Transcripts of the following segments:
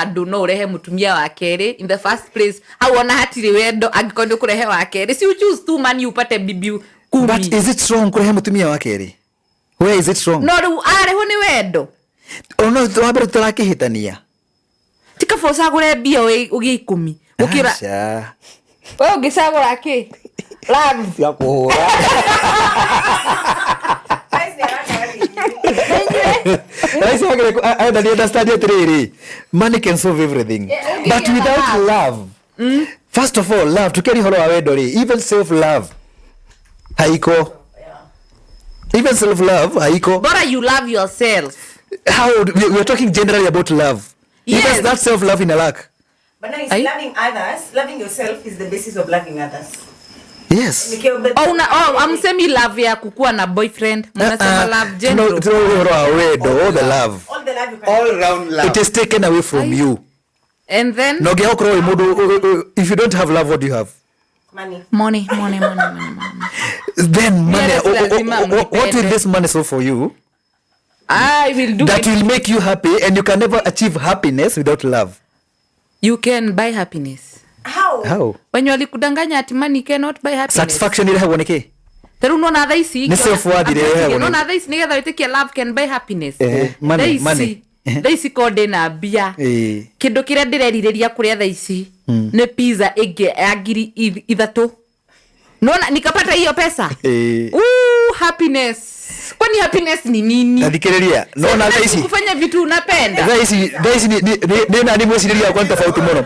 Andũ no ũrehe mũtumia wa kerĩ in the first place. Hau ona hatirĩ wendo angĩkorwo nĩ ũkũrehe wa kerĩ. Si you choose two man, upate bibi 10. But is it wrong kũrehe mũtumia wa kerĩ? Where is it wrong? No rĩu arehwo nĩ wendo. Ona wa mbere tũrakĩhĩtania. Ti kaba ũcagũre mbia ũgĩe 10 gũkĩra. Aca. We ũngĩcagũra kĩ? Love. Cia kũhũra. Rais wagire enda ni understand atiriri, money can solve everything, Yeah, but ũngĩgĩa without love. love. First of all, love, tukiaria ũhoro wa wendo rĩ, even self love haiko. Even self love haiko. Bora you love yourself. How we are talking generally about love. Yes. Even that self love in a lack. But now it's Ai? loving others, loving yourself is the basis of loving others. Yes. Oh, una, oh, amsemi love ya kukuwa na boyfriend. Mnasema love general. Tuna ũhoro wa wendo, all the love. All the love you can All round love. It is taken away from you. And then Na ũngĩaga gũkorwo wĩ mũndũ, if you don't have love, what do you have? Money. Money, money, money, money, money. Then money, Yes, lazima what will mnipende. this money solve for you? I will do That it. will make you happy, and you can never achieve happiness without love. You can buy happiness. How? How? Wenye walikudanganya ati money cannot buy happiness. Satisfaction irehagwo nĩ kĩ? Ta rĩu nona thaa ici Nĩ self-worth ĩrĩa ĩrehagwo nĩ- nona thaa ici nĩgetha wĩtĩkie love can buy happiness. Money, Thaa ici- money. Thaa ici ko ndĩna mbia. Kĩndũ kĩrĩa ndĩrerirĩria kũrĩa thaa ici nĩ pizza ĩngĩ ya ngiri 3. Nona nikapata hiyo pesa. Ooh, happiness. Kwani happiness ni nini? Tathikĩrĩria, nona thaa ici Kufanya vitu unapenda. Thaa ici nĩ nani mwĩcirĩrie wakwa nĩ tofauti mũno.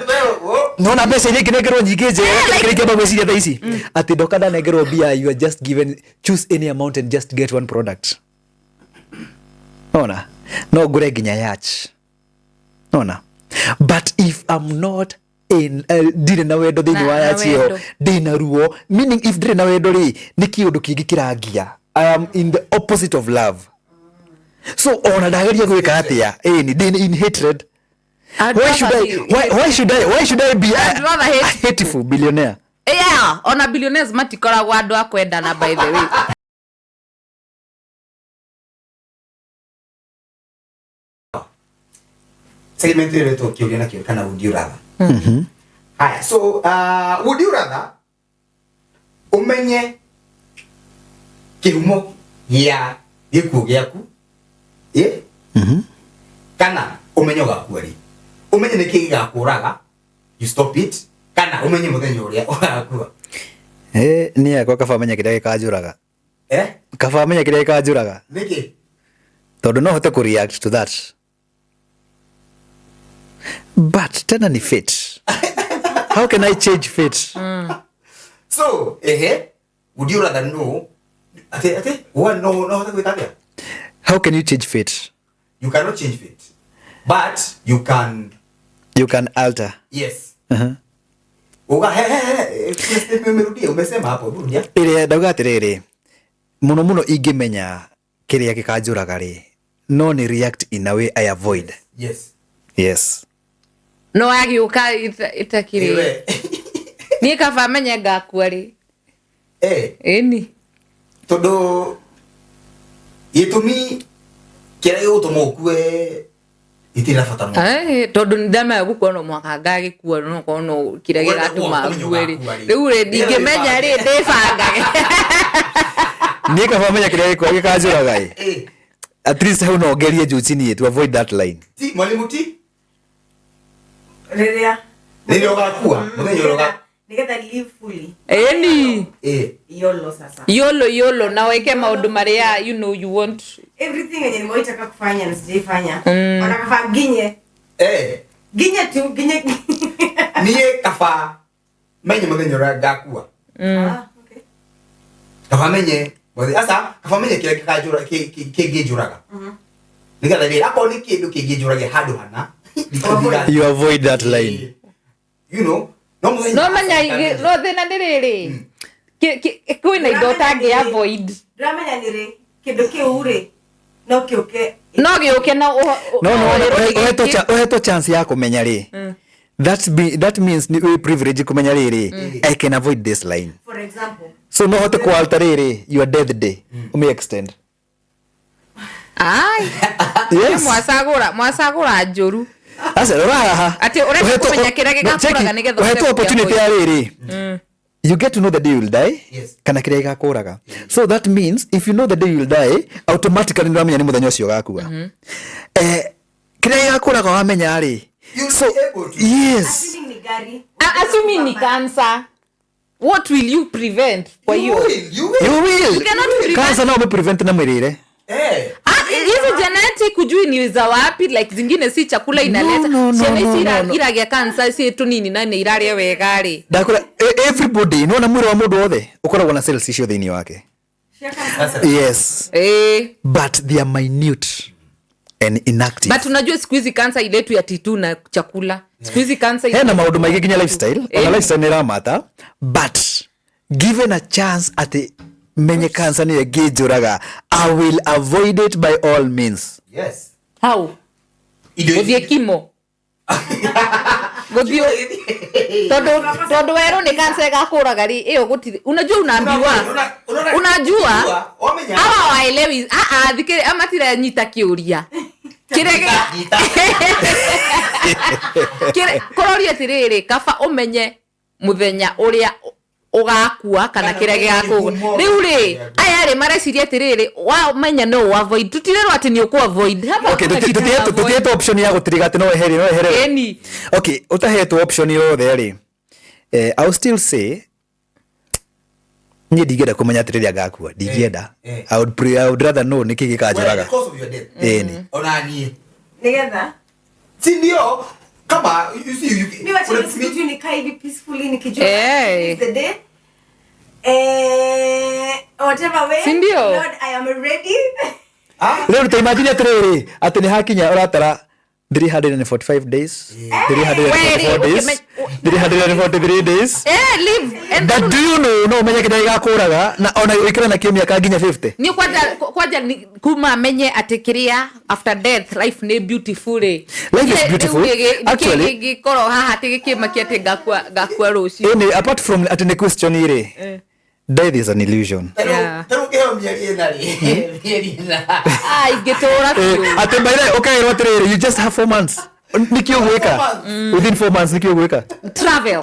Nona mbeca iria ingĩnengerwo nyingĩ njega, Yeah, like kĩrĩa ingĩamba gwĩciria thaa ici atĩ ndoka ndanengerwo mbia, you are just given, choose any amount and just get one product. Nona no ngũre nginya yacht. Nona, but if I'm not in, ndirĩ na wendo thĩinĩ Na- wa na yacht ĩyo, wendo. ndĩna ruo, meaning if ndirĩ na wendo rĩ, nĩ kĩũndũ kĩngĩ kĩrangia. I am in the opposite of love. So ona ndageria gwĩka atĩa, ĩni ndĩ in hatred. I'd Why should rather I, be- why should I, why should I be I'd rather hate a hateful billionaire? Yeah, ona billionaires matikoragwo andũ a kwendana, by the way. Segment ĩyo ĩretwo kĩũria na kĩũria kana would you rather. Haya, so would you rather ũmenye kĩhumo gĩa gĩkuũ gĩaku, ĩ? Kana ũmenye ũgakua rĩ, ũmenye nĩkĩ gĩgakũraga, you stop it, kana ũmenye mũthenya ũrĩa ũgakua. Niĩ akwa kaba menye kĩrĩa gĩkanjũraga. Kaba menye kĩrĩa gĩkanjũraga. Nĩkĩ? Tondũ no hote kũ react to that. But tena ni fate. How can I change fate? So, ehe, would you rather know ate ate wa no no hote gwĩka atĩa? How can you change fate? You cannot change fate. But you can You can alter. Yes. Uga he he he, he, umerudia, umesema hapo, rudia. Ĩrĩa ndauga atĩrĩrĩ, mũno mũno ingĩmenya kĩrĩa gĩkanjũraga rĩ, no nĩ react in a way I avoid. Yes. Yes. No agĩũka ĩtakĩrĩ. Ewe. Niĩ kaba menye ngakua rĩ. Ĩni. Tondũ gĩtũmi kĩrĩa gĩgũtũma ũkue gĩtirĩ na bata mũno. Tondũ nĩ ndamenya gũkua no mwaka ngagĩkua, no korwo no kĩrĩa Ũrenda gĩgatũma kũmenya ngue rĩ. ũgakua rĩ. Rĩu rĩ, ndingĩmenya rĩ, ndĩbangage. Niĩ kaba menye kĩrĩa gĩkanjũraga ĩ. At least hau no ngerie juu chini to avoid that line. Ti, mwalimu ti? Rĩrĩa. Rĩrĩa ũgakua, mũthenya ũrĩa ũga- Nĩgetha live fully. Ĩni. Yolo sasa. Yolo, yolo, na weke maũndũ marĩa you know you want. Everything yenye nimewahi taka kufanya na sijaifanya. Ona kafaa ginye. Ginye tu, ginye. Niĩ kaba menye mũthenya ũrĩa ngakua. Okay. Kaba menye, mũthenya, aca, kaba menye kĩrĩa gĩkanjũra, kĩngĩnjũraga. Nĩgetha rĩrĩa akorwo nĩ kĩndũ kĩngĩnjũrage handũ hana, You avoid that line. You know, no mũthenya No menya no thĩna nĩ rĩrĩ. Kwĩna indo ũtangĩ avoid. Ndĩramenya nĩ rĩ, kĩndũ kĩu rĩ, no gĩũke. No gĩũke na No, no, ũhũrĩrwo nĩ gĩkĩ. ũhetwo chance ya kũmenya rĩ. That means nĩ wĩ privilege kũmenya rĩrĩ, I can avoid this line. For example. So no hote kũ alter rĩrĩ, your death day. Ũmĩ extend. Ai. Yes. Mwacagũra njũru. Aca rora haha. Atĩ ũrenda kũmenya kĩrĩa gĩgakũraga nĩgetha ũhote ũhetwo opportunity ya rĩrĩ, you get to know the day you will die. Yes. Kana kĩrĩa gĩgakũraga. So that means if you know the day you will die, automatically nĩ ũramenya nĩ mũthenya ũcio ũgakua. Eh, kĩrĩa gĩgakũraga wamenya rĩ, You'll so be able to. Yes. Assuming ni gari. Assuming ni cancer, what will you prevent kwa You hiyo? will, you will. You will. You cannot prevent. Cancer no umeprevent na mwĩrĩre. Eh. Ah, hizi genetic hujui ni za wapi, like zingine si chakula inaleta. No, Ciana no, ici no. iragĩa cancer ci tunini na nĩ iraria wega rĩ. Ndakũra everybody nĩwona mwĩrĩ wa mũndũ wothe ũkoragwo na cells icio thĩinĩ wake. Sasa. Yes. Eh. But they are minute and inactive. But unajua siku hizi cancer iletu ya titu na chakula. Siku hizi cancer Hena maũndũ maingĩ nginya lifestyle. Eh. Ona lifestyle nĩ ĩramata, but given a chance atĩ menye cancer nĩyo ĩngĩnjũraga, I will avoid it by all means. Yes. How? Indo Gũthiĩ ici- kimo. Gũthiĩ tondu werũ nĩ cancer ĩgakũraga rĩ, ĩyo gũtirĩ. Unajua unaambiwa. Unajua Wamenya. hawa waelewi. Ah ah, thikĩrĩ amatiranyita kĩũria. Kĩrĩa Nyita. Kũroria atĩrĩrĩ, kaba ũmenye mũthenya ũrĩa ũgakua kana Kana kĩrĩa gĩgakũgũra. kĩhumo. Rĩu rĩ, aya rĩ mareciria atĩrĩrĩ, wamenya no avoid. Tũtirerwo atĩ nĩ ũkũ avoid. Hapa Okay, hakuna kitu ya avoid. tũtihetwo option ya gũtiriga atĩ no weherie, no weherere. Ĩni. Okay, ũtahetwo option yothe rĩ, I will still say niĩ ndingĩenda kũmenya atĩ rĩrĩa ngakua, ndingĩenda. Eh. I would rather know nĩkĩ Well, gĩkanjũraga. the cause of your death. Ĩni. Ona niĩ. Nigetha. Si ndio? Kama you see you Mi wacha hiyo siku tu nikae hivi peacefully nikijua Eh. this is the day. Eh, whatever way. Si ndio? Lord, I am ready. Ah, Rĩu ta imagine atĩrĩrĩ, atĩ nĩ hakinya ũratara 345 days, 344 days, 343 days. Eh, live. And But then do you know no ũmenye kĩrĩa gĩgakũraga na ona ũikare nakĩo mĩaka nginya 50? ni kwanja kuma menye atĩ kĩrĩa after death life nĩ beautiful rĩ. Life is beautiful. Actually- gĩkorwo haha atĩ gĩkĩmakia atĩ ngakua rũciũ. Ĩni, apart from atĩ nĩ question rĩ, death is an illusion. Yeah. tarĩu ũngĩheo mĩeri ĩna rĩ, mĩeri ĩna. Ah, ingĩtũra Eh, biũ. atĩ by the way, ũkaĩrwo atĩrĩrĩ, you just have 4 months, nĩkĩ ũgwĩka? Within 4 months nĩkĩ ũgwĩka? Travel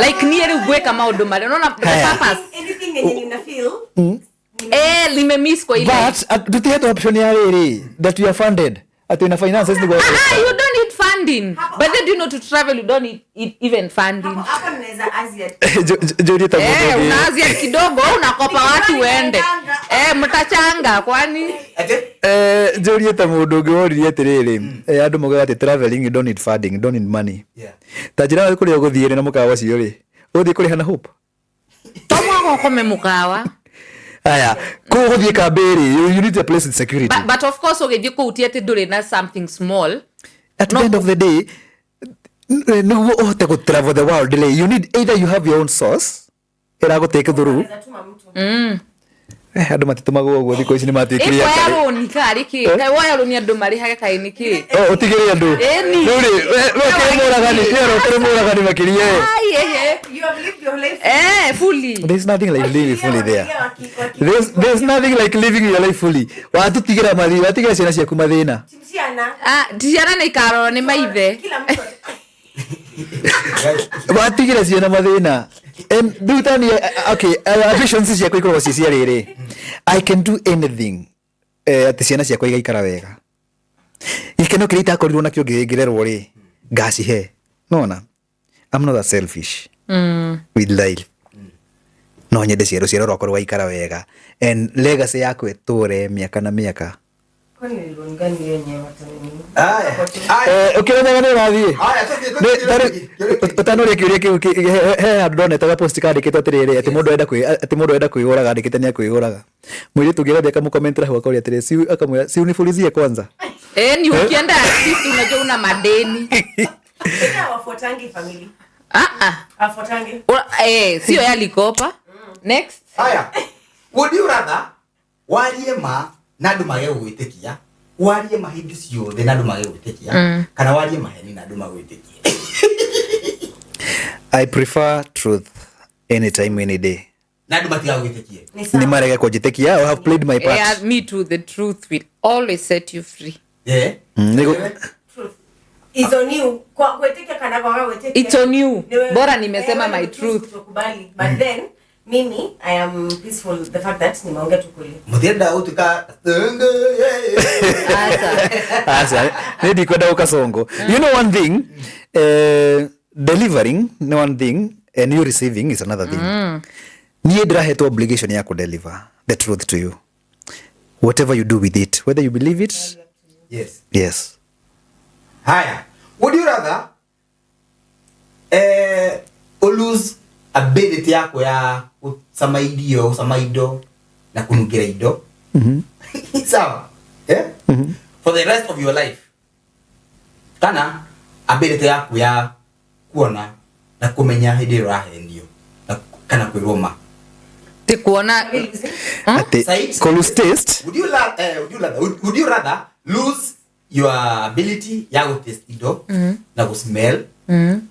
like niĩ rĩu ngwĩka maũndũ marĩa unaona the Haya. purpose. Anything yenye nina feel. Eh, nimemiss kwa ile. But tũtihetwo option ya rĩrĩ that we are funded, atĩ na finances nĩguo. Ah, you don't need funding. But then do you know to travel you don't need even funding. Hapo hapo ninaweza Asia. Njũrie ta mũndũ Eh, ũngĩ. unaanzia kidogo unakopa watu uende. Eh, mtachanga kwani? Atĩ? Eh, njũrie ta mũndũ ũngĩ woririe atĩrĩrĩ, andũ maugaga atĩ traveling you don't need funding, you don't need money. Yeah. Ta njĩra kũrĩa ũgũthiĩ rĩ na mũkawa ũcio rĩ, ũgũthiĩ kũrĩha na hope? To mwaka ũkome mũkawa. Aya, kũu ũgũthiĩ kambĩ rĩ, you need a place with security. But of course ũgĩthiĩ kũu ti atĩ ndũrĩ na something small. At No. the end of the day, nĩguo ũhote gũ travel the world rĩ, you need either you have your own source ĩragũtake through. Naweza tuma mtu. Eh, andũ matitũmagwo ũguo thikũ ici nĩ matuĩkire Ĩkwoya akarĩ. rũni karĩ kĩ? Kaĩ woya rũni andũ marĩhage kaĩ nĩ kĩ? Oh, ũtigĩre andũ. Ĩni. Rĩu rĩ, we ũkĩrĩ mũragani, we ũkĩrĩ mũragani makĩria ĩ. Ai, ehe. You have lived your life. Eh, fully. There's nothing like living fully there. Waki- There's nothing like living your life fully. Watutigĩra mathĩ, watigĩra ciana ciaku mathĩna. Ciana. Ah, ciana nĩ ikarorwo nĩ maithe. Kila mtu. Watigĩra ciana mathĩna. And rĩu tani, okay, ambitions ciakwa ikoragwo ciĩ cia rĩrĩ. I can do anything. Atĩ ciana ciakwa igaikara wega. Gĩkeno kĩrĩa itakorirwo nakĩo ngĩrerwo rĩ, ngacihe. Nona? I'm not that selfish. With life. No nyende rũciaro rwakwa rũgaikara wega. And legacy yakwa ĩtũre mĩaka na mĩaka. Kwani ni loan gani hiyo yenye watu nini? Aya. Aya. Ũkĩmenyaga nĩ ũrathiĩ? Aya, tũthiĩ, tũthiĩ, tũthiĩ, tũthiĩ. Ũtanoria kĩũria kĩu he handũ ndonete ga post kandĩkĩtwo atĩrĩrĩ, atĩ mũndũ arenda atĩ mũndũ arenda kwĩyũraga andĩkĩte nĩ akwĩyũraga. Mũirĩtu ũngĩ agathiĩ akamũkomentera hau akoria atĩrĩ, si akamwĩra si unifulizie kwanza. Eh, ni ukienda artist unajua una madeni. Kenya hawafuatangi family. Ah ah. Hawafuatangi. Eh, sio yalikopa. Next. Aya. Would you rather warie ma na andũ mage gũgwĩtĩkia, warie ma hĩndĩ ciothe na andũ mage gũgwĩtĩkia, kana warie maheni na andũ magwĩtĩkie? I prefer truth anytime any day. Na andũ matigagwĩtĩkie. Ni sawa. Nĩ marege kũnjĩtĩkia, I have played my part. Yeah, me too. The truth will always set you free. Eh. Nĩgu- Truth. It's on you. Kwa kuitikia kana kwaga gwĩtĩkia. It's on you. Niwe- Bora nimesema wewe my ni choose truth. kutokubali. But then mimi I am peaceful the fact that nimeongea tu kweli. Mũtienda gũtuĩka Asa. Aca, nä ndikwenda gå kasongo. You know one thing, delivering nĩ one thing and you receiving is another thing. Niä ndä rahetwo obligation ya kå deliver the truth to you, whatever you do with it, whether you believe it. Yes. Yes. Haya. Would you rather lose ability yako ya gũcama irio, gũcama indo na kũnungĩra indo? Sawa. Eh? For the rest of your life. Kana ability yaku ya kuona na kũmenya hĩndĩ ĩrĩa ũrahenio na kana kwĩrwo ma. Ti kuona Atä Sight. kå lose taste. Would you la, would you rather lose your ability ya gũ taste indo na gũ smell,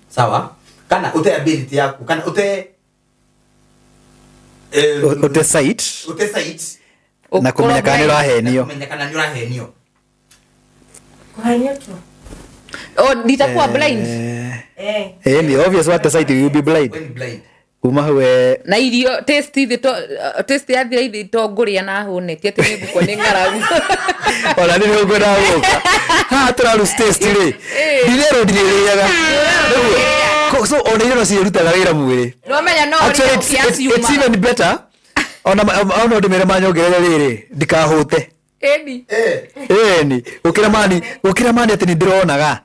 sawa, kana ute ability yaku kana ute å te sight ute sight na kå menya kana nä å na rahenio. kũmenya kana nĩ ũrahenio. Kuhenio tu. Oh, nitakuwa blind. Eh. Ä obvious wate sight you will be blind. When blind. Kuma hau eh, Na irio taste ithi to taste yathira ithi to ngũrĩa na hũne ti atĩ nĩ ngũkua nĩ ng'aragu. Ona nä nä ngwenda gå ka haha tå ra lose taste rä ndirerwo ndirä rä so ona irio no cirutaga wä ra mwä rä. Nĩwamenya no Actually, ũrĩe it's ũkĩaciuma. even better ona ona ndimere manyongerere rĩrĩ ndikahũte. Ĩni. Eh. Ĩni gũkĩra mani, gũkĩra mani atĩ nĩ ndĩronaga.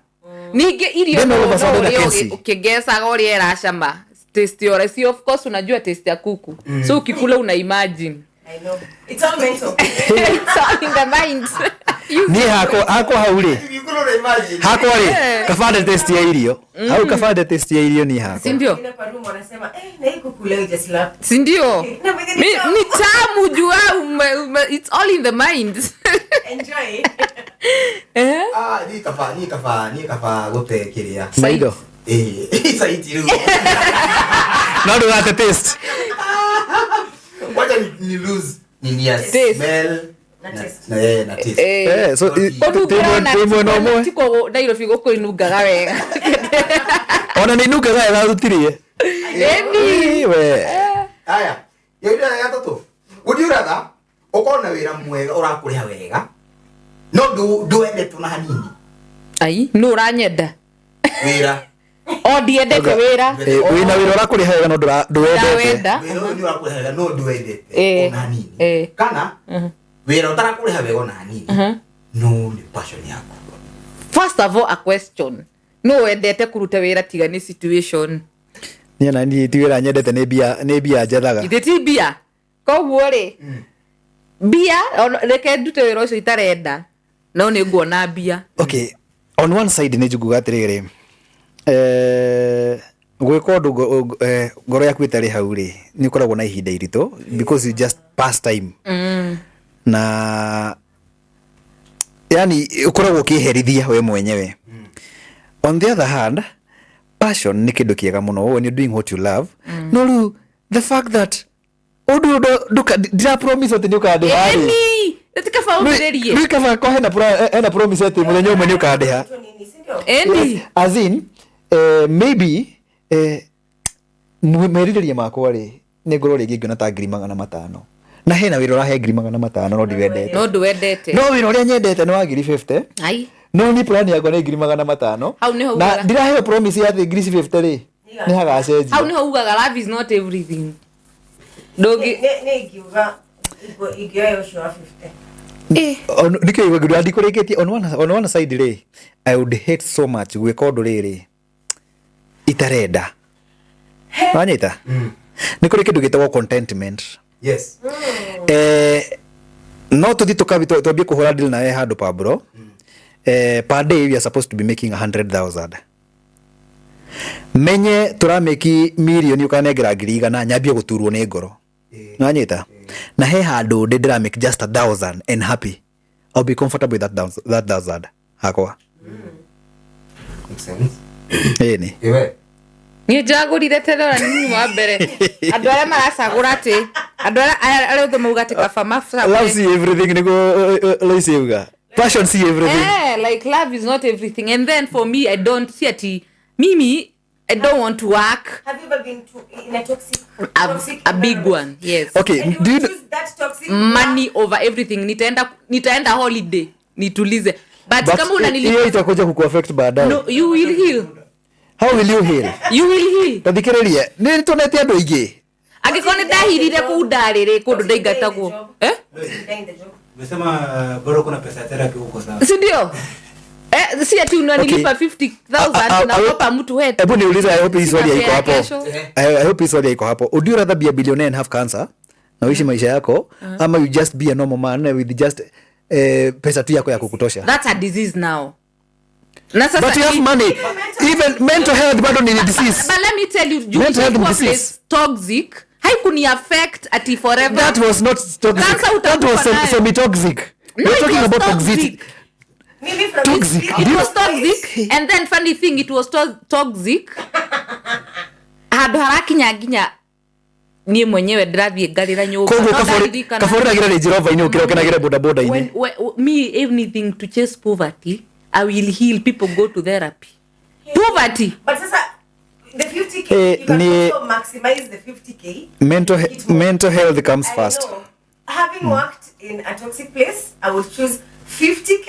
Ningĩ irio Then all of a no sudden ũrĩe I can see. ũkĩgecaga ũrĩa ĩracama taste yore si of course unajua taste ya kuku, so ukikula una imagine. I know. It's all mental. It's all in the mind. Niĩ hakwa hau rĩ Gĩkũrũ ũra imagine. hakwa rĩ kabande taste ya irio hau, kabande taste ya irio niĩ hakwa. Sindio? Wengine kwa room wanasema eh, na hii kuku leo haijaslap. Sindio? Na mwenye ni tamu. Ni tamu juu it's all in the mind. Enjoy. Eh? Ah, niĩ kaba gũte kĩrĩa. Maitho. Eh, sight rĩu. No ndũgate taste. Wacha ni lose nini ya Taste. smell Na taste. na na taste. Eh. Eh, so Ũnungĩra twĩ mwena ũmwe. tiko Nairobi gũkũ inungaga wega. Ona nĩ inungaga wega tũtirĩe. Ĩni. We. Haya, yo ira ya tatu. Would you rather ukorwo na wĩra mwega ũrakũrĩha wega no ndwendetwo na hanini? Ai, nũ ũranyenda? Wĩra. O ndiendete wĩra. Eh, wĩna wĩra ũrakũrĩha wega no ndũwendete. Ndawenda. Wĩra ũyũ nĩ ũrakũrĩha wega no ndwendete Eh, ona hanini. eh. Kana wĩra ũtarakũrĩha wega ona hanini no nĩ passion yaku. First of all, a question. Nũ wendete kũruta wĩra tiga nĩ situation? Niĩ ona niĩ ti wĩra nyendete, nĩ mbia njethaga. Ithe ti mbia. Koguo rĩ, mbia reke ndute wĩra ũcio itarenda no nĩ nguona mbia. Okay, on one side nä njiguaga atä rä gwä ka å ndå ngoro yaku ĩtarĩ hau rĩ nä å koragwo na ihinda iritå because you just pass time na yani å koragwo å kä herithia we mwenyewe. On the other hand, passion nä kä ndå kä ega må no when you're doing what you love. No rä u the fact that å ndå ndira promise atä nä å kandä ha rä Ĩni, tikaba ũmbĩrĩrie. rä kaba ko hena promise atä må thenya å mwe nä å kandä ha. Tu nini, si ndio? Ĩni. As in, maybe merirĩria makwa rĩ nĩ ngorwo rĩngĩ ngĩona ta 500,000 na hena wĩra ũrahe 500,000 no ndiwendete. No ndwendete. No wĩra ũrĩa nyendete nĩ wa 50,000. Ai. No ni plan yakwa nĩ 500,000. Hau nĩho na ugaga. ndiraheo promise ya atĩ ngiri ici 50 rĩ nĩ hagacenjia. Hau nĩho ugaga love is not everything. Ndũngĩ Nĩ ingiuga ingĩoya ũcio wa 50. Eh. Nĩkĩo igua ndikũrĩkĩtie on one side rĩ I would hate so much gwĩka ũndũ rĩrĩ itarenda wanyita nĩ kũrĩ kĩndũ gĩtagwo contentment. Yes. No tũthi twambie kũhũra deal nawe handũ Pablo, per day we are supposed to be making 100,000, menye tũramĩki mirioni ũkanengera 100,000 nyambie gũturwo nĩ ngoro. Nanyita na he handũ ndĩ ndĩramake just 1,000 and happy. I'll be comfortable with that thousand hakwa. Makes sense. Ĩni. Iwe. Niĩ njagũrire tene ona nini wa mbere andũ arĩa maracagũra atĩ andũ arĩa othe mauga atĩ kaba Love macagũre see everything nĩguo Lois auga. Passion si everything. Like love is not everything. And then for me, I don't see ati mimi, I don't want to work. Have you ever been to in a toxic toxic A big environment? one, yes. Okay, And you do you would choose that toxic Money over everything. Nitaenda holiday nitulize. But But kama unanilipa, hiyo itakuja kukuaffect baadaye. no, you will heal. How will you heal? You will heal. Tathikĩrĩria, nĩ tuonete andũ aingĩ. Angĩkorwo nĩ ndahirire kũu ndarĩrĩ kũndũ ndaingatagwo, eh? Umesema bado kuna pesa ya therapy huko sawa. Si ndio? Si ati unanilipa 50,000 nakopa mtu wetu. Hebu niulize, I hope hii swali Sina haiko hapo. fare kesho. I hope hii swali haiko hapo. Would you rather be a billionaire and have cancer na uishi maisha yako, ama you just be a normal man with just pesa tu yako ya kukutosha? That's a disease now. Na sasa But you have money. Even mental health bado ni disease. But let me tell you, juu Mental health ilikuwa disease. place toxic, haikuni affect ati forever. That was not toxic. Cancer That was utakufa nayo. semi-toxic. No, We're it talking was about toxic. toxicity. Mimi from Toxic. experience- It was toxic. And then funny thing, it was toxic. Handũ harakinya nginya niĩ mwenyewe ndĩrathiĩ ngarĩra nyũmba. Koguo No ndaririkana. kabori ragĩra Range Rover-inĩ ũkĩra ũkenagĩre bodaboda-inĩ. Me anything to chase poverty, I will heal. People go to therapy. Poverty. But sasa the 50K, you can also maximize the 50K. Mental health comes I first. know. Having worked in a toxic place, I would choose 50K.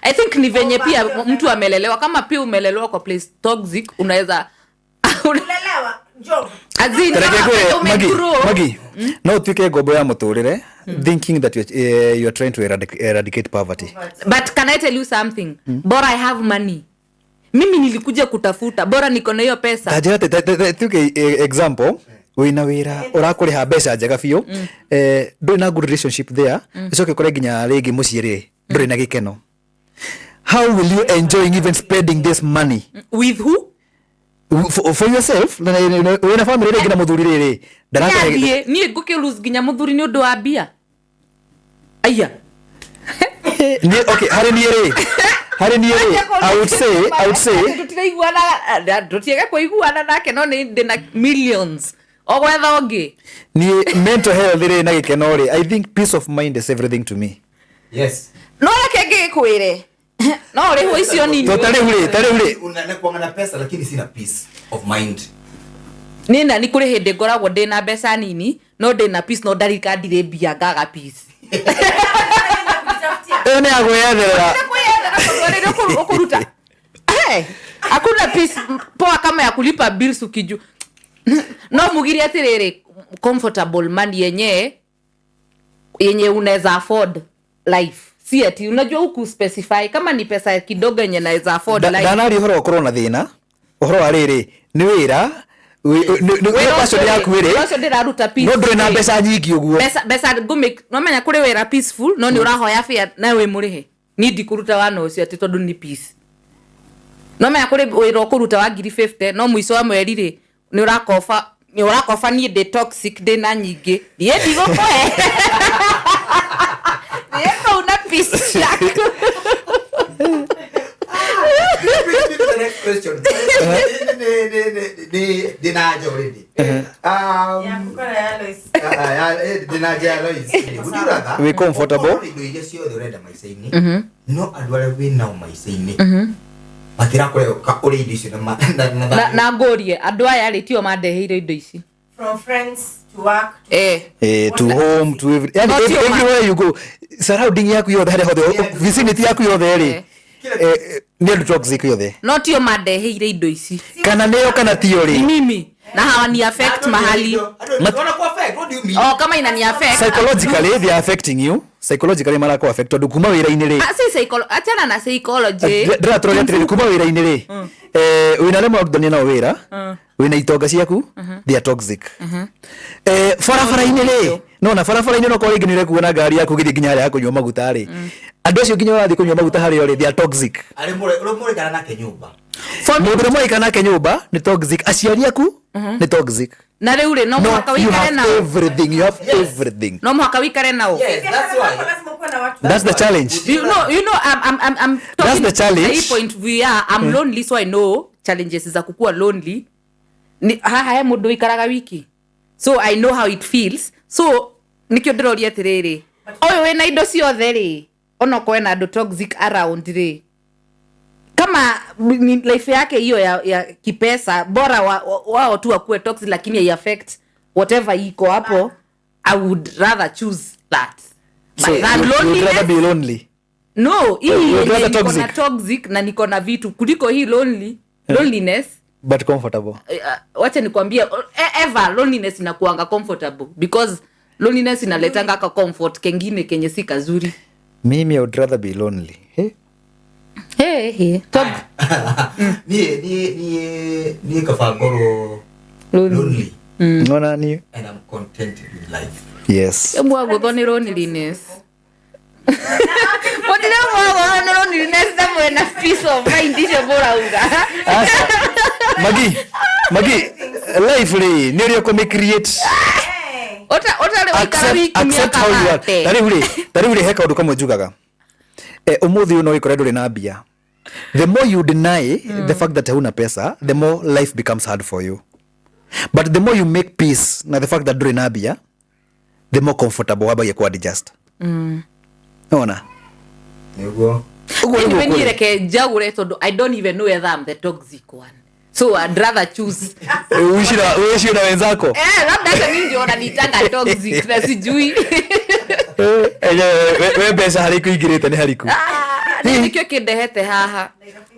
I think ni venye Over pia your mtu amelelewa. Kama pia umelelewa kwa place toxic, unaweza Kulelewa, job. As in, Tareke kama ngwĩre, pesa Maggie, umegrow. Maggie, no ũtuĩke ngombo ya mũtũrĩre thinking that you're trying to eradicate poverty. But can I tell you something? Bora I have money. Mimi nilikuja kutafuta, bora niko na hiyo pesa. Ta njĩra tuge example, wĩna wĩra ũrakũrĩha mbeca njega biũ, ndũrĩ na good relationship there, ũcoke ũkore nginya rĩngĩ mũciĩ rĩ ndũrĩ na gĩkeno. How will you enjoy even spending this money? With who? For yourself, wĩna family rĩngĩ na mũthuri rĩrĩ ndarakũhe Niĩ niĩ ngũkĩ lose nginya mũthuri nĩ ũndũ wa mbia. Aya. Niĩ, okay, harĩ niĩ rĩ, I would say Tũtiraiguana, tũtiege kũiguana nake no nĩ ndĩ na millions. O gwetha ũngĩ. Niĩ mental health rĩ na gĩkeno rĩ, I think peace of mind is everything to me. Yes. No reke ngĩkwĩre. No ũrĩhwo icio nini. To ta rĩu rĩ, ta rĩu rĩ. Unakuanga na pesa lakini sina peace of mind. Niĩ na nĩ kũrĩ hĩndĩ ngoragwo ndĩ na mbeca nini no ndĩ na peace, no ndarika ndirĩ mbia ngaga peace. Ĩyo nĩ ya kwĩyetherera. Kwĩyethera tondũ rĩrĩa ũkũruta. Hey, hakuna peace poa kama ya kulipa bills ukiju. No mugire atĩrĩrĩ, comfortable money yenye unaweza afford life. Si ati unajua huku specify kama ni pesa kidogo yenye naweza afford life. Ndanaria ũhoro wa ũkorwo na thĩna, ũhoro wa rĩrĩ nĩ wĩra, nĩ passion yaku rĩ, Wĩra ũcio ndĩraruta no ndũrĩ na peaceful. mbeca nyingĩ ũguo. Mbeca ngũmake, no menya kũrĩ wĩra peaceful no nĩ ũrahoya fare na wĩ mũrĩhe. Niĩ ndikũruta wana ũcio atĩ tondũ nĩ peace. No menya kũrĩ wĩra ũkũruta wa ngiri 50 no mũico wa mweri rĩ nĩ ũrakoba, nĩ ũrakoba niĩ ndĩ toxic, ndĩ na nyingĩ. Niĩ ndigũkũhe. Niĩ kũu na peace ciaku. The next question. Ndĩ na anja already. Yeah, kukora ya Lois. Ndĩ na anja ya Lois. Would you rather Wĩ comfortable? ũkorwo na indo iria ciothe ũrenda maica-inĩ, no andũ arĩa wĩ nao maica-inĩ matirakũreka ũrĩe indo icio na thayũ. Na ngũrie andũ aya rĩ tio mandeheire indo ici. From friends to work to To home to every, yani Not your man. everywhere you go, surrounding yaku yothe harĩa hothe, vicinity yaku yothe rĩ, nĩ andũ toxic yothe. No tio mandeheire indo ici. Kana nĩo kana tio rĩ. Mimi na hawani affect Andũ mahali. andũ wanaku affect, what do you mean? Oh, kama inani affect. Psychologically they are affecting you. Psychologically marako affect tondũ kuma wĩra-inĩ rĩ. Ah, si achana na psychology. Ndĩratũroria atĩrĩrĩ, kuma wĩra-inĩ rĩ, wĩna arĩa mũrarutithania nao wĩra, wĩna itonga ciaku, they are toxic. Barabara-inĩ rĩ, no na barabara-inĩ no korwo rĩngĩ nĩ ũrekuo na ngari yaku ũgĩthiĩ nginya harĩa ha kũnyua maguta rĩ, andũ acio nginya ũrathiĩ kũnyua maguta harĩa rĩ, they are toxic. Arĩ ũrĩa mũrĩkana nake nyũmba. Mũndũ ũrĩa mũraikara nake nyũmba nĩ toxic, aciari aku nĩ toxic. Na rĩu rĩ, no No, mũhaka you wĩikare have nao. everything, you have everything. No mũhaka wĩikare nao. Yes, that's why. Lazima ukuwe na watu. That's the challenge. You know, I'm That's talking the challenge. hii point we are, I'm lonely, so I know challenges za kukua lonely. Ni haha he mũndũ ũikaraga wiki. So I know how it feels. So nikĩo ndĩroria atĩrĩrĩ, ũyũ wĩna indo ciothe rĩ, Onokorwo ena andũ toxic around rĩ, kama ni life yake hiyo ya kipesa, bora wao tu wakuwe toxic lakini hai affect whatever iko hapo, I would rather choose that. But So, than you'd rather be loneliness, lonely? No, hii You'd yenye rather niko na toxic? Toxic na niko na vitu kuliko hii loneliness. But comfortable. Wacha nikwambie, ever loneliness inakuanga comfortable because loneliness inaletanga ka comfort kengine kenye si kazuri. Mimi I would rather be lonely. Hey? Hey, hey. Top. Niĩ kaba ngorwo Lonely. Lonely. Nona ni And I'm contented with life. Yes. Mwagũthwo nĩ loneliness. Gũtirĩ mwagũthwo nĩ loneliness na mwena peace of mind icio mũrauga. Asa. Magi, life rĩ, nĩ ũrĩa ũkũmĩ create. Ũtarĩ waikara wiki Accept mĩaka how you are. thate. Ta rĩu rĩ, he kaũndũ kamwe njugaga. Ũmũthĩ ũyũ no wĩkore ndũrĩ na mbia. The more you deny the fact that hauna pesa, the more life becomes hard for you. But the more you make peace na the fact that ndũrĩ na mbia, the more comfortable wambagia ku adjust. Nona? Nĩguo. Ũguo nĩguo Anyway, kũrĩ. niĩ reke njagũre tondũ I don't even know whether I'm the toxic one. So I'd rather choose. Uishi na wenzako. Labda hata mimi ndio wananiitanga toxic na sijui. Enyewe we mbeca harĩa ikuingĩrĩte nĩ hariku. Ah, nĩ nĩkĩo kĩndehete haha.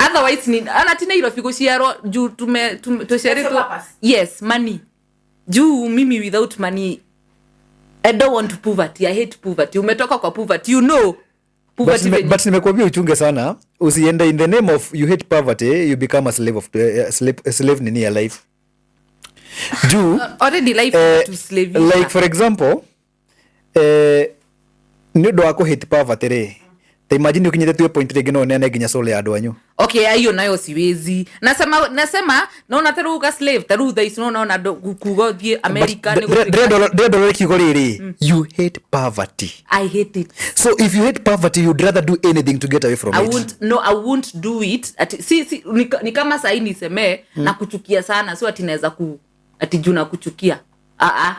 Otherwise ni ana ti Nairobi gũciarwo juu tuciarĩtwo. That's your purpose. Yes, money. Juu mimi without money I don't want poverty. I hate poverty. Umetoka kwa poverty, you know. But Poverty but nimekuambia uchunge sana usiende in the name of you hate poverty, you become a slave of slave nini ya life juu Already life to slave. Like for example, nĩ ũndũ wa kũ hate poverty rĩ, ta imagine ũkinyĩte tuwe point rĩngĩ no ũneane nginya soul ya andũ anyu. Okay, hiyo nayo siwezi. Nasema naona taru ka slave taru thaa ici naona andũ kuga thiĩ America But nĩ gũtuĩka- ndĩrenda kiugo rĩrĩ, you hate poverty. I hate it. So if you hate poverty, you'd rather do anything to get away from I it. won't, no, I won't do it. Ati, si, ni kama sahi nisemee na kuchukia sana, so ati naweza ku ati juu na kuchukia. Ah ah.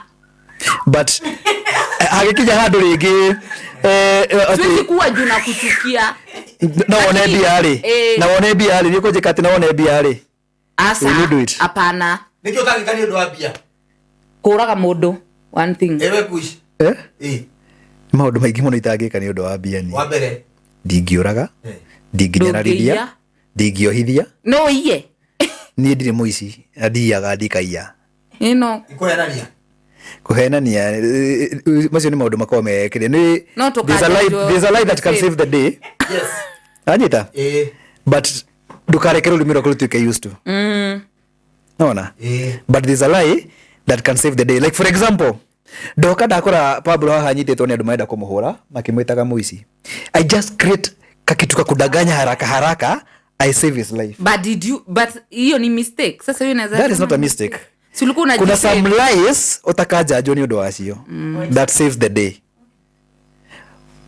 But hagĩkinya handũ rĩngĩ atĩ- Siwezi kuwa juu na kuchukia. No wone Lakini, mbia rĩ, na wone mbia rĩ, nĩ ũkũnjĩka atĩ na wone mbia rĩ? Asa. Will you do it? Hapana. Nĩkĩ ũtangĩka nĩ ũndũ wa mbia? Kũraga mũndũ one thing. Ewe kuici. Eh? Ĩ. Maũndũ maingĩ mũno itangĩka nĩ ũndũ wa mbia niĩ. Wa mbere. Ndingĩũraga, ndingĩnyararithia, Ndũngĩiya. ndingĩohithia. No iye. Niĩ ndirĩ mũici na ndiiyaga, ndikaiya. Ĩno. Kũhenania. Kũhenania, macio nĩ maũndũ makoragwo mekĩre nĩ No there's a lie, tũkanjwo there's a lie that can save. save the day. Yes. Anyita? Ĩ. But ndũkareke rũrĩmĩ rwaku rũtuĩke used to. Nona? But there's a lie that can save the day. Like for example, ndoka ndakora Pablo haha anyitĩtwo nĩ andũ marenda kũmũhũra makĩmwĩtaga mũici. I just create kakitu kakudanganya haraka haraka, I save his life. But did you, but hiyo ni mistake. Sasa hiyo inaweza That is not a mistake. Si ulikuwa Kuna unajisave. some lies utakajanjwo nĩ ũndũ wacio that saves the day.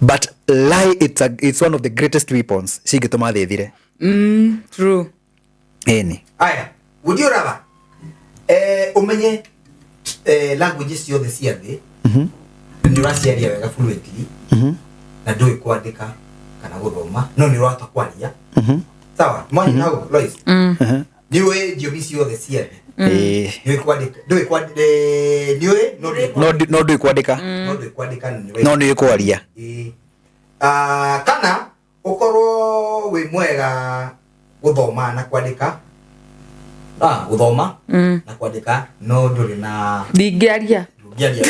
But lie, it's one of the greatest weapons cingĩtũma thĩ ĩthire. True. Ĩni. Aya, would you rather ũmenye languages ciothe cia thĩ, nĩ ũraciaria wega fluently, na ndũĩ kwandĩka kana gũthoma, no nĩ ũrahota kwaria, sawa? Mwanyi hau Lois, nĩ ũĩ thiomi ciothe cia thĩ, Ĩĩ. nĩ ũĩ kwandĩka, ndũĩ kwandĩka, nĩ ũĩ no ndũĩ No ndũĩ kwandĩka. no ndũĩ kwandĩka na nĩ ũĩ. No nĩ kwaria. Ĩĩ. Ah, kana ũkorwo wĩ mwega gũthoma na kwandĩka, gũthoma na kwandĩka, no ndũrĩ na Ndingĩaria. ndũngĩaria.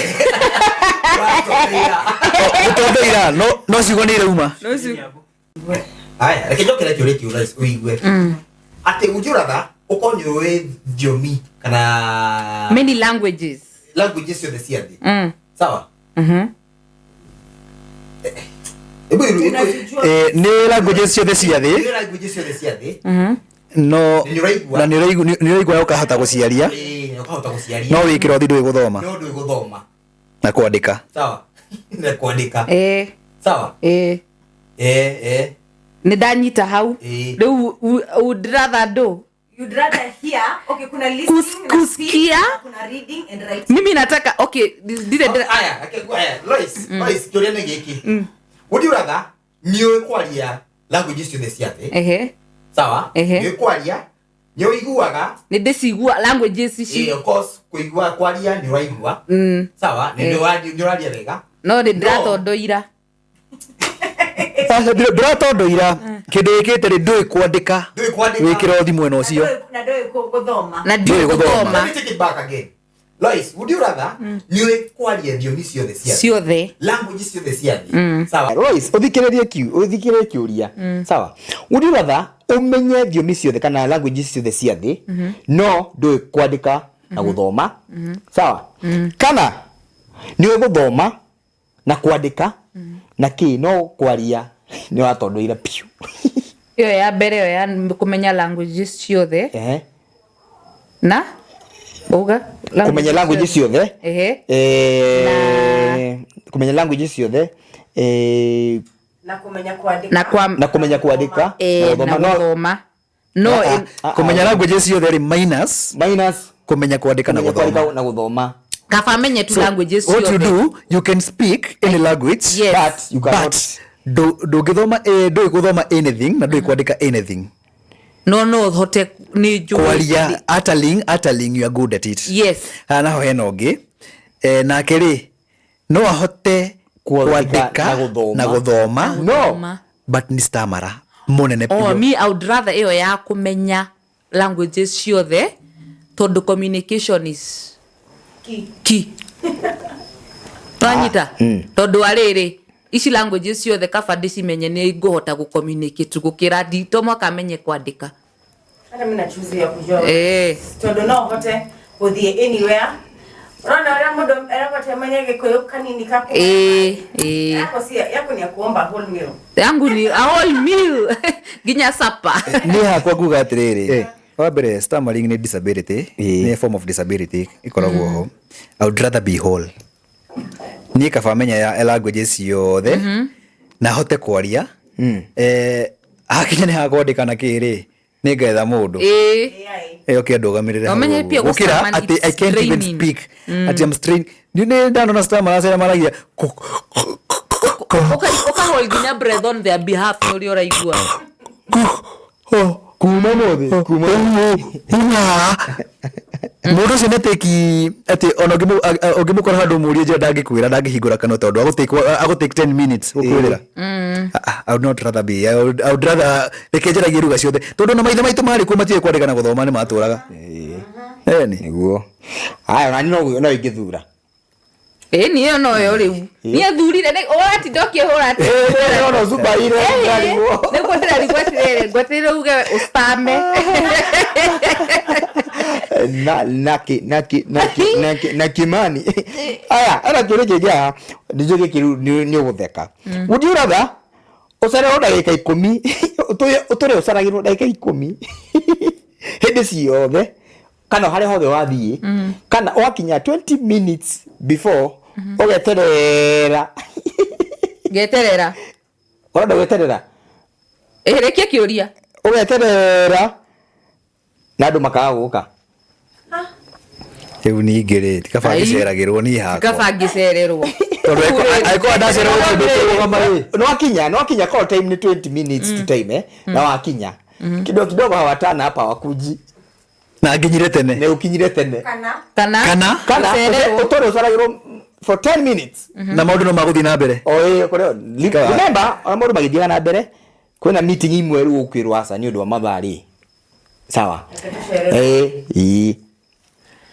Ũratondeira. Gũtondeira no ciugo nĩ irauma. No si. Aya, reke njokere kĩũria kĩu Lois ũigue atĩ would you rather ũkorwo nĩ ũĩ thiomi kana Many languages. languages ciothe cia thĩ, sawa? Hebu Nĩ languages ciothe cia thĩ. nĩ languages ciothe cia thĩ. No Nĩ ũraigua. na nĩ ũraigua na ũkahota gũciaria. Ĩĩ, na ũkahota gũciaria. No wĩ kĩrothi ndũĩ gũthoma no ndũĩ gũthoma na kwandĩka. Sawa, na kwandĩka. Sawa. Nĩ ndanyita hau. Rĩu would rather do. You'd rather hear, okay, kuna listening na Kusikia. speak, kuna reading and writing. Mimi nataka, okay, ndire Aya, aya, Lois, Lois, kĩũria nĩ gĩkĩ. Would you rather Nĩ ũĩ kwaria language ciothe cia thĩ. Ehe. Sawa? Ehe. Nĩ ũĩ kwaria, nĩ ũiguaga. Nĩ ndĩcigua languages ici. Of course, kũigua kwaria nĩ ũraigua. Sawa? Nĩ ũraria wega. No nĩ ndĩratondoira. Ndũratondoira kĩndũ wĩkĩte rĩ ndũĩ kwandĩka. Ndũĩ kwandĩka. Wĩkĩra o thimũ ĩno ũcio. Na ndũĩ gũthoma. Na ndiũĩ Ndiũĩ gũthoma. gũthoma. Let me take it back again. Lois, would you rather nĩ ũĩ kwaria thiomi ciothe cia thĩ? Ciothe. Language ciothe cia thĩ. Sawa. Lois, ũthikĩrĩrie kiu, ũthikĩrĩrie kĩũria. Sawa. Would you rather ũmenye thiomi ciothe kana language ciothe cia thĩ, no ndũĩ kwandĩka na gũthoma. Sawa. Kana nĩ ũĩ gũthoma na kwandĩka na kĩ no kwaria nĩ ũratondoira piũ. Ĩyo ya mbere ĩyo ya kũmenya languages ciothe. Ehe. Na uga Kũmenya language ciothe. Ehe. Kũmenya language ciothe. Na kũmenya kwandĩka. Na kwa Na kũmenya kwandĩka na gũthoma. No Kũmenya language ciothe rĩ minus minus kũmenya kwandĩka na kũmenya gũthoma. kwandĩka na gũthoma. kaba menye tu languages What you ciothe. do, you can speak any language. Yes. But you cannot. But ndũngĩthoma ndũĩ gũthoma anything na ndũĩ kwandĩka anything. No hote nĩ njũĩ. Kwaria uttering you are good at it. Yes. Haha naho hena ũngĩ. Nake rĩ no ahote Kwandĩka kwandĩka na gũthoma. na gũthoma. No. But ni stammerer mũnene Oh, biũ. me I would rather ĩyo ya kũmenya languages ciothe tondũ communication is Key. key. Wanyita? Tondũ arĩrĩ ici languages ciothe kaba ndĩcimenye nĩ ngũhota gũ communicate gũkĩra ndi to mwaka menye kwandĩka. Hata mimi na choose ya kujua. Eh. Tondũ no hote gũthiĩ anywhere. Unaona ũrĩa mũndũ eragwo amenye Gĩkũyũ kanini ka Yako si yako ni ya kuomba whole meal. Yangu ni a whole meal nginya supper. Niĩ hakwa nguga atĩrĩrĩ, wa mbere stammering nĩ disability, nĩ form of disability ĩkoragwo ho. I would rather be whole. Niĩ kaba menya ya languages ciothe na hote kwaria. Hakinya nĩ hakwandĩka na kĩ rĩ, nĩ ngetha mũndũ. AI. Ĩyo kĩndũgamĩrĩre hau Ũmenye ũguo. pia Gũkĩra gũstammer atĩ it's I can't even draining. speak. Atĩ I'm strained. Nĩ ndanona stammerers arĩa maragia Ũkahold nginya breath on their behalf nĩ ũrĩa ũraigua. Kuma mũthĩ, kuma Mũndũ ũcio nĩ atĩki atĩ ona ũngĩmũkora handũ ũmũrie njĩra ndangĩkwĩra, ndangĩhingũra kanua tondũ agũtake 10 minutes gũkwĩrĩra. I would not rather be. I would rather reke njaragie ruga ciothe tondũ na maithe maitũ marĩ kuo matiũĩ kwandĩka na gũthoma nĩ matũraga. Ĩni. Nĩguo. Haya, ona niĩ no ingĩthura. Ĩni ĩyo noyo rĩu. Niĩ thurire nĩ ũratinda ũkĩhũra atĩ. No cubaire ndĩrarigwo. Nĩguo ndĩrarigwo atĩrĩrĩ, ngwetereire uge ũstame. Na na ki na ki na ki na ki na Kimani. Aya, ana kĩũria kĩngĩ haha, nĩnjũĩ gĩkĩ rĩu nĩ ũgũtheka. Would you rather ũcererwo ndagĩka 10, ũtũre ũceragĩrwo ndagĩka 10 hĩndĩ ciothe kana harĩa hothe wathiĩ, kana wakinya 20 minutes before ũgeterera. Ngeterera. Ũrenda gweterera? Ĩrĩkia kĩũria. Ũgeterera na andũ makaga gũka. Rĩu ningĩ rĩ, ti kaba Ai. ngĩceragĩrwo niĩ hakwa. Kaba ngĩcererwo. Tondũ angĩkorwo ndacererwo kĩndũ kĩrũgama rĩ. Nĩ wakinya call time ni 20 minutes to time na wakinya kidogo kidogo hawatana hapa wakuji Na nginyire tene. na ukinyire tene. Kana Kana Kana? Kana ũcererwo. ũtũre ũceragĩrwo for 10 minutes. Na maũndũ no magũthiĩ na mbere. O ĩyo kũrĩa remember ona maũndũ magĩthiaga na mbere kwĩna meeting imwe rĩu ũkwĩrwo aca nĩ ũndũ wa mathaa rĩ. Sawa.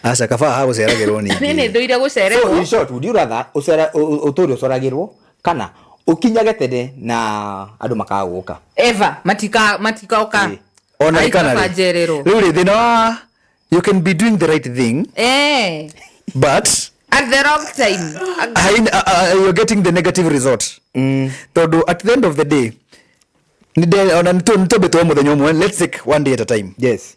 Aca kaba haha gũceragĩrwo Niĩ ningĩ. nĩ ndũire So gũcererwo. in short, would you rather ũtũre ũceragĩrwo kana ũkinyage tene na andũ makaga gũka? Eva matikaoka. Ona Ai, kana kaba rĩ. njererwo. Rĩu rĩ thĩna wa you can be doing the right thing but At the wrong time. You're getting the negative result. Tondũ at the end of the day ona nĩtũmbĩtwo mũthenya ũmwe, let's take one day at a time. Yes.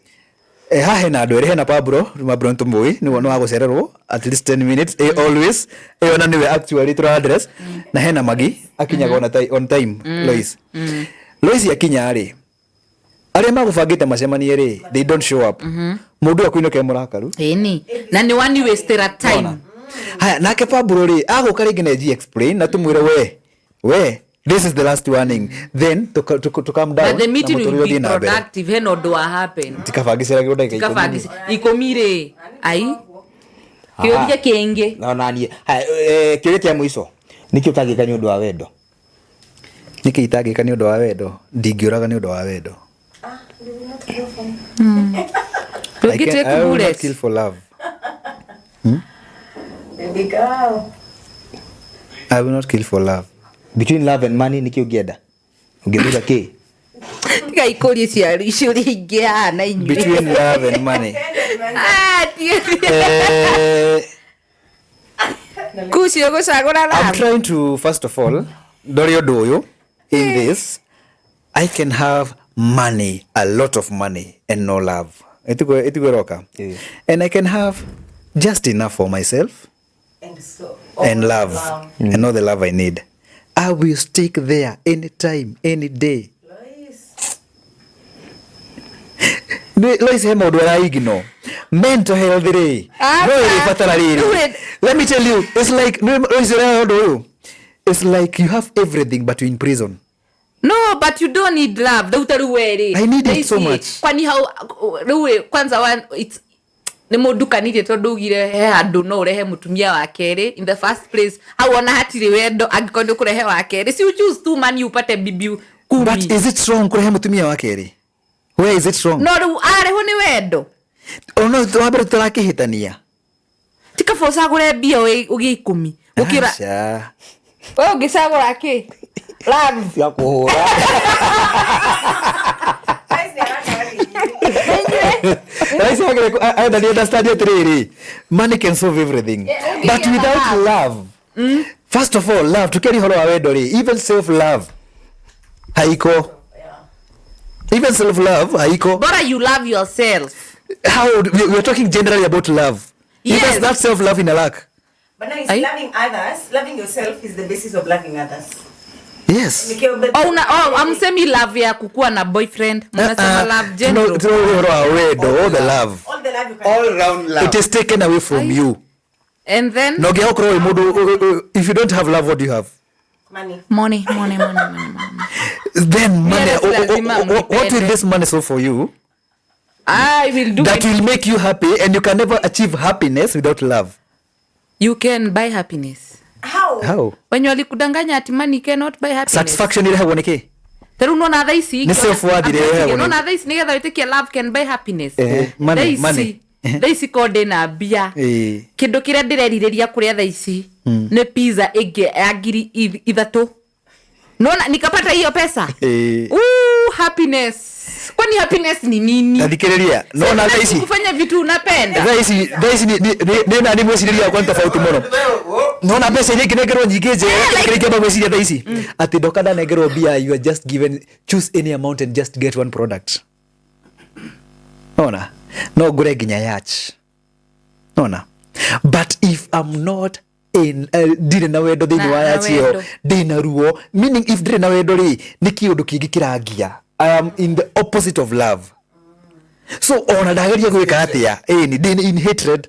Haha hena andũ erĩ, hena Pablo, Pablo nĩtũmũĩ, nĩ wa gũcererwo at least 10 minutes, always, ona nĩwe actually tũra address, na hena Magi akinyaga on time, Lois. Lois akinya rĩ, arĩa magũbangĩte macemanie rĩ, they don't show up. Mũndũ ũyũ akũinũka e mũrakaru. Ĩni. Na nĩ one wasted time. Haya, nake Pablo rĩ, agũka rĩngĩ na eji explain na tũmwĩre we This is the last warning. Then to calm down. But the meeting na will mũtũrĩre be ũthiĩ na mbere. productive. Hena ũndũ wa happen. Tikabangicĩragĩrwo ndagĩka ikũmi. Tikabangicĩ 10 rĩ. Ai. Kĩũria kĩngĩ. No naniĩ. Haya, kĩũria kĩa mũico. Nĩkĩ ũtangĩka nĩ ũndũ wa wendo? Nĩkĩ itangĩka nĩ ũndũ wa wendo? Ndingĩũraga nĩ ũndũ wa wendo. I Ndũngĩ take I will not bullet. kill for love. Baby girl. I will not kill for love. Between love and money nĩkĩ ũngĩenda? Ũngĩthuura kĩ? Tiga ikũrie ciũria ingĩ haha na inyuĩ. Between love and money. Ah, tiga. Kucio gũcagũra I'm love. trying to, first of all, ndore ũndũ ũyũ in this, I can have money, a lot of money, and no love. Ĩtiguo ĩroka. Yeah. And I can have just enough for myself And so and love, and all the love I need. I will stick there anytime, any day. Lois. Lois he maũndũ araigno mental health rĩ Aca. no ĩrĩbatara rĩrĩ. Rĩu Let me tell you, it's like Lois ũrera ũndũ ũyũ, it's like you have everything but you're in prison. No, but you don't need love. Rĩu ta rĩu we rĩ. I need it so Thaa ici, much. Kwani hau rĩu ĩ, kwanza one, it's nĩ mũndukanirie tondũ ugire he handũ no ũrehe mũtumia wa kerĩ in the first place. Hau ona hatirĩ wendo angĩkorwo nĩ ũkũrehe wa kerĩ. Si you choose two man upate bibi kumi. But is it wrong kũrehe mũtumia wa kerĩ? Where is it wrong? No rĩu arehwo nĩ wendo. Ona wa mbere tũrakĩhĩtania. Ti kaba ũcagũre mbia ũgĩe 10 gũkĩra Aca. we ũngĩcagũra kĩ? Love. Cia kũhũra. Guys, ni haraka hadi. Rais wagere I understand atĩrĩrĩ, money can solve everything, Yeah, but ũngĩgĩa without na love. First of all, love, tukiaria ũhoro wa wendo rĩ, even self love haiko. Even self love haiko. Bora you love yourself. How we are talking generally about love. Yes. Because that self love in a lack. But now it's Ai? loving others. Loving yourself is the basis of loving others. Yes. Oh, una, oh, amsemi love ya kukuwa na boyfriend. Mnasema love general. Tuna ũhoro wa wendo, all the love. All the love you can All round love. It is taken away from you. And then Na ũngĩaga gũkorwo wĩ mũndũ, if you don't have love, what do you have? money. money, money, money, money, money. Then money, Yes, lazima what will mnipende. this money solve for you? I will do That it. will make you happy, and you can never achieve happiness without love. You can buy happiness. How? How? Wenye walikudanganya ati money cannot buy happiness. Satisfaction irehagwo nĩ kĩ? Ta rĩu nona thaa ici Nĩ self-worth ĩrĩa nona thaa ici nĩgetha wĩtĩkie love can buy happiness. Money, money. Thaa ici ko ndĩna mbia. Kĩndũ kĩrĩa ndĩrerirĩria kũrĩa thaa ici nĩ pizza ĩngĩ ya 3,000. Nona nikapata hiyo pesa. Happiness. Kwani happiness ni nini? Tathikĩrĩria nona thaa ici Kufanya vitu unapenda. thaa ici nĩ nani mwĩcirĩria wakwa nĩ tofauti mũno. Nona mbeca iria ingĩnengerwo nyingĩ njega kĩrĩa ingĩamba gwĩciria thaa ici atĩ ndoka ndanengerwo mbia, you are just given, choose any amount and just get one product. Nona no ngũre nginya yacht. Nona but if I'm not in ndirĩ na wendo thĩinĩ wa Na yacht ĩyo, wendo. ndĩna ruo, meaning if ndirĩ na wendo rĩ, nĩ kĩũndũ kĩngĩ kĩrangia. I am in the opposite of love. So ona ndageria gwĩka atĩa, ĩni ndĩ in hatred.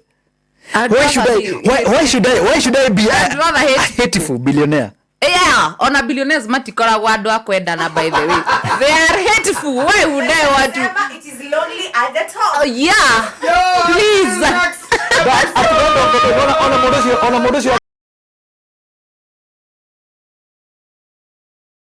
I'd Why should rather I, be- why should I, why should I be I'd rather hate a hateful billionaire? Yeah, ona billionaires matikoragwo andũ a kwendana by the way. They are hateful. Why would I want to? Remember, it is lonely at the top. Oh, yeah. Please. Ona mũndũ ũcio, ona mũndũ ũcio.